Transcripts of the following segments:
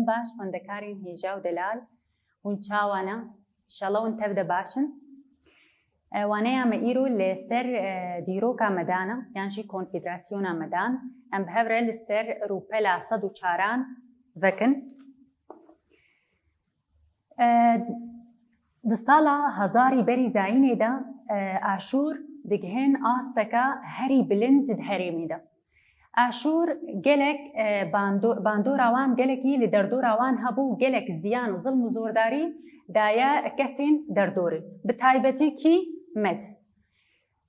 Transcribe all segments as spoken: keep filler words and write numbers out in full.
Baş, xwendekarên hêja û delal, hûn çawa ne? Înşallah hûn tev de baş in. E, waneya me îro li ser, e, dîroka Medan e, yan jî Konfederasyona Medan. Em bi hev re li ser rûpela sed û çaran vekin. E, di sala hezarî berî zayînê de, e, Aşûr digihin asteke herî bilind di herêmê de. Aşûr gelek, e, bando-, bandora wan gelekî li derdora wan hebû, gelek ziyan û zilm û zordarî daye kesên derdorê. Bi taybetî kî Med.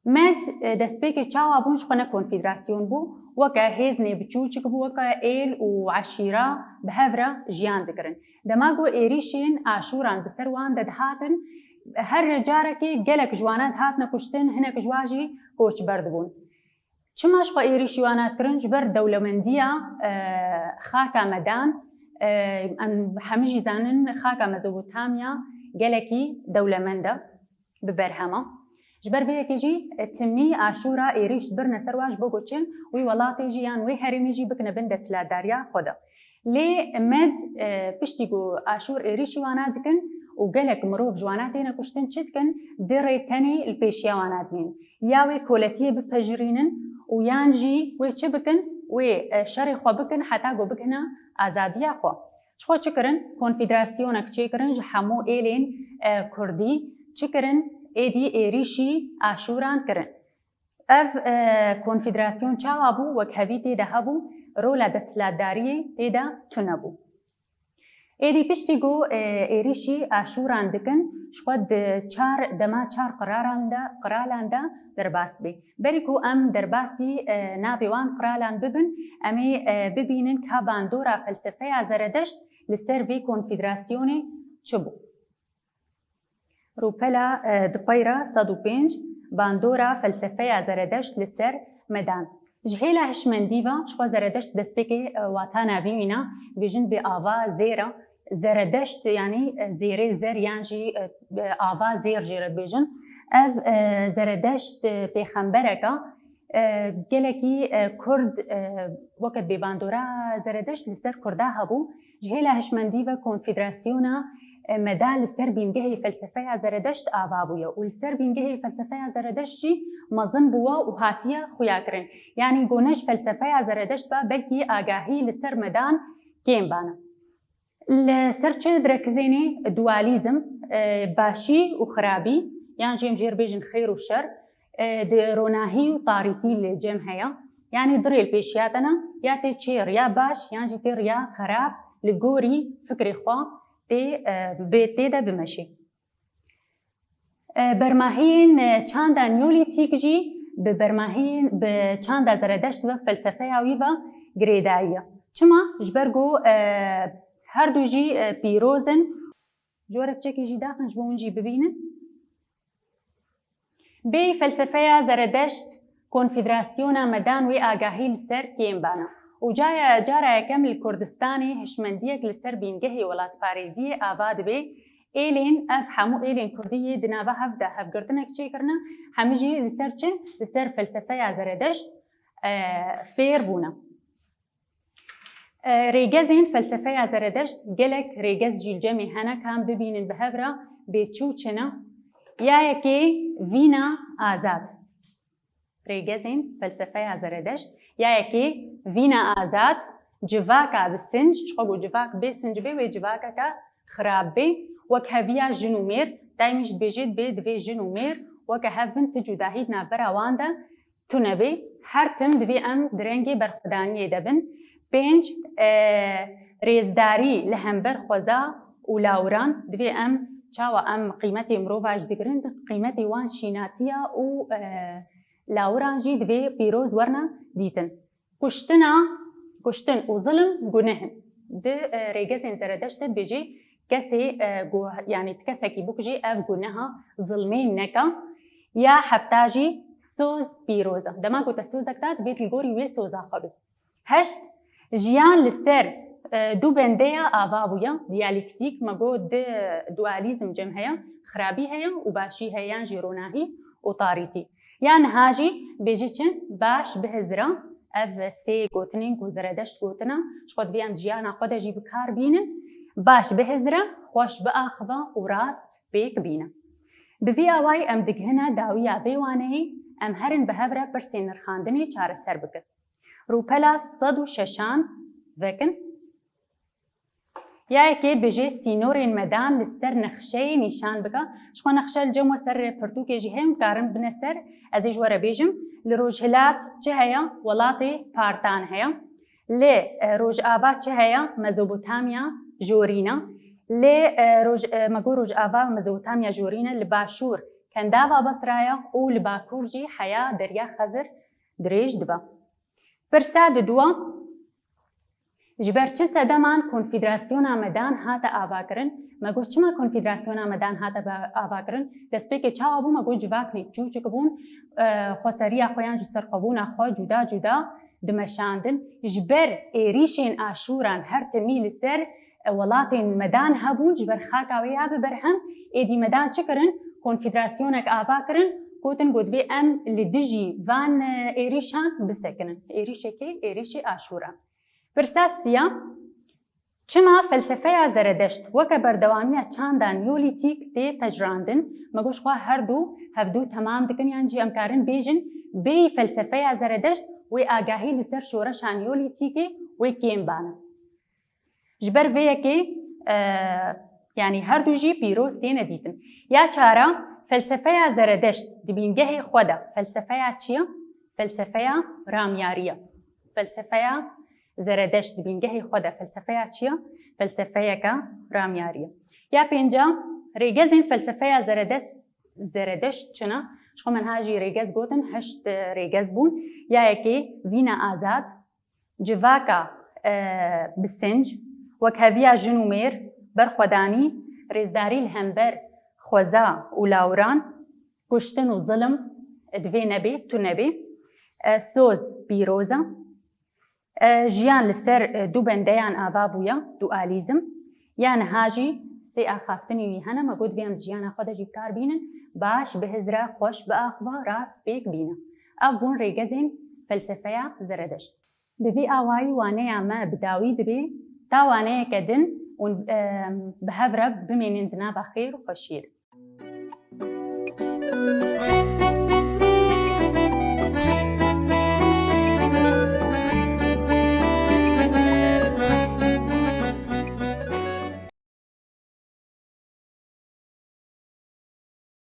Med, e, destpêkê çawa bûn ji xwe ne konfederasyon bû, weke hêznê biçûçik bû, weke êl û eşîra bi hev re jiyan dikirin. Dema ku êrîşên Aşûran bi ser wan de dihatin, her carekê gelek ji wana dihatine kuştin, hinek ji wan jî koçber dibûn. Çima ji xwe êrîşî wana dikirin? Ji ber dewlemendiya, e, xaka Medan, e, em hemî jî zanin xaka Mezopotamya gelekî dewlemend e. Bi berhema. Ji ber vê yekê jî, e, timî Aşûra êrîş birine ser wa ji bo ku çin wî welatê jî yan wê herêmê jî bikine bin desthilatdariya xwe de. Lê Med, e, piştî ku Aşûr êrîşî wana dikin û gelek mirov ji wana têne kuştin, çi dikin? Di rê tenê li pêşiya wana dimîn. Ya wê koletiyê bipejirînin û yan jî wê çi bikin? Wê, e, şerê xwe bikin heta ku bikine azadiya xwe. Ji xwe çi kirin? Konfederasyonek çêkirin ji hemû êlên, e, kurdî. Çi kirin? Êdî êrîşî Aşûran kirin. Ev, e, konfederasyon çawa bû? Wekhevî tê de hebû, rola desthilatdariyê tê de tune bû. Êdî piştî ku, e, êrîşî Aşûran dikin, ji xwe di çar, dema çar qiraran de, qiralan de derbas dibê. Berî ku em derbasî, e, navê wan qiralan bibin, em ê, e, bibînin ka bandora felsefeya Zeredeşt li ser vê konfederasyonê çi bû. Rûpela, e, di peyra sed û pênc, bandora felsefeya Zeredeşt li ser Medan. Ji hêla hişmendî ve, ji xwe Zeredeşt destpêkê, e, wata navî wîna, dibêjin bê ava zêr e. Zeredeşt, yanî, e, zêrê zer yan jî, e, e, ava zêr jê re dibêjin. Ev, e, Zeredeşt, e, pêxemberek e. E, gelekî, e, Kurd, e, weke bêbandora Zeredeşt li ser Kurda hebû. Ji hêla hişmendî ve konfederasyona, e, Medan li ser bîngehê felsefeya Zeredeşt ava bûye û li ser bîngehê felsefeya Zeredeşt jî mezin bûye û hatiye xuyakirin. Yanî ku ne ji felsefeya Zeredeşt ve, belkî agahî li ser Medan kêm bana. Li ser çi direkizênê dualîzm, e, başî û xirabî, yan jî em jê re bêjin xêr û şer, e, di ronahî û tarîtî li cem heye. Yanî du rê li pêşiya te ne, ya tê çê riya baş, yan jî tê riya xerab, li gorî fikrê xwe tê, e, bê tê de bimeşê. E, bermahiyên, e, çanda Neolîtîk jî bi bermahiyên, bi çanda Zeredeşt ve felsefeya wî ve girêdayî ye. Çima? Ji ber ku, e, her du jî, e, pîroz in. Cor e piçekê jî daxin ji bo hûn jî bibînin. Bêyî felsefeya Zeredeşt, konfederasyona Medan wê agahî li ser kêm bana. Û caya, cara yekem li Kurdistanê hişmendiyek li ser bîngehê welatparêziyê ava dibe. Êlên, ev hemû êlên kurdî yê di nava hev de hevgirtinek çêkirine, hemî jî li ser çi? Li ser felsefeya Zeredeşt, e, fêr bûne. E, rêgezên felsefeya Zeredeşt, gelek rêgez jî li cemê hene, ka em bibînin bi hev re bê çi û çi ne. Ya yekê, vîna azad. Rêgezên felsefeya Zeredeşt, ya yekê, vîna azad, civaka bi sinc, ji xwe ku civak bê sinc bê, wê civakeke xirab bê, wekheviya jin û mêr, daîmî jî dibêjê dibê divê jin û mêr weke hev bin, ti cudahî di navbera wan de tune bê, her tim divê em di rengê berxwedaniyê de bin. Pênc, e, rêzdarî li hember xweza û lawiran, divê em çawa em qîmetê mirova jî digirin, qîmetê wan şînatiya û, e, lawiran jî divê pîroz werine dîtin. Kuştina, kuştin û zilim guneh in. Di, e, rêgezên Zeredeşt de dibêjê kesê, e, ku, yanî ti kesekî bikujê ev guneha zilmê neka. Ya hefta jî soz pîroz e. Dema ku te sozek da, divê tu li gorî wê soza xwe bî. Heşt, jiyan li ser, e, du bendeya ava bûye, diyalîktîk, me got di dualîzm cem heye, xirabî heye û başî heye, yan jî ronahî û tarîtî. Ya niha jî bêjî çi? Baş bihizira, Ev sê gotinên ku Zeredeşt gotine, ji xwe divê em jiyana xwe de jî bi kar bînin. Baş bihizire, xweş biaxive û rast pêk bîne. Bi vî awayî em digihine dawiya vê waneyê, em herin bi hev re pirsên nirxandinê çareser bikin. Rûpela sed û şeşan vekin. Ya yekê dibêje sînorên medan li ser nexşeyê nîşan bike. Ji xwe nexşe li cem we ser pirtûkê jî heye, em karin bine ser. Ez ê ji we re bêjim, li rojhilat çi heye? Welatê Partan heye. Lê, e, rojava çi heye? Mezopotamya jorîn e. Lê, e, roj-, e, me got rojava Mezopotamya jorîn e, li başûr Kendava Basra ye û li bakur jî heya Derya Xezir dirêj dibe. Pirsa diduwa, ji ber çi sedeman Konfederasyona Medan hate avakirin? Me got, çima Konfederasyona Medan hate ba-, avakirin? Destpêkê çawa bû? Me got, civaknê çûçik bûn, e, xweseriya xwe yan ji serqebûna xwe cuda cuda dimeşandin. Ji ber êrîşên Aşûran her timî li ser, e, welatên Medan hebûn, ji ber xaka wê ya bi berhem, êdî Medan çi kirin? Konfederasyonek ava kirin, gotin, got, divê em li dijî van, e, êrîşan bisekinin. Êrîşekê, êrîşê Aşûran. Pirsa siya, çima felsefeya Zeredeşt weke berdewamiya çanda Neolîtîk tê pejirandin? Me got, ji xwe her du hevdu temam dikin, yan jî em karin bêjin, bêyî felsefeya Zeredeşt wê agahî li ser şoreşa Neolîtîkê wê kêm bane. Ji ber vê yekê, e, yanî her du jî pîroz têne dîtin. Ya çara, felsefeya Zeredeşt di bîngehê xwe de felsefeya çi ye? Felsefeya ramyarî ye. Felsefeya Zeredeşt di bîngehê xwe de felsefeya çi ye? Felsefeyeke ramyarî ye. Ya pênca, rêgezên felsefeya Zeredeşt, Zeredeşt çi ne? Ji xwe me niha jî rêgez gotin, heşt, e, rêgez bûn. Ya yekê, vîna azad, civaka, e, bi sinc, wekheviya jin û mêr, berxwedanî, rêzdarî li hember xweza û lawiran, kuştin û zilim, e, divê nebê, tu nebê, e, soz pîroz e, e, jiyan li ser, e, du bendeyan ava bûye, dualîzm. Ya niha jî sê axaftinê wî hene, me got, divê em di jiyana xwe de jî bi kar bînin, baş, bihizre, xweş, biaxive, rast, pêk bîne. Ev bûn rêgezên felsefeya Zeredeşt. Bi vî awayî waneya me bi dawî dibe, ta waneyeke din û, e, bi hev re bimênin di nava xêr û xweşiyê de.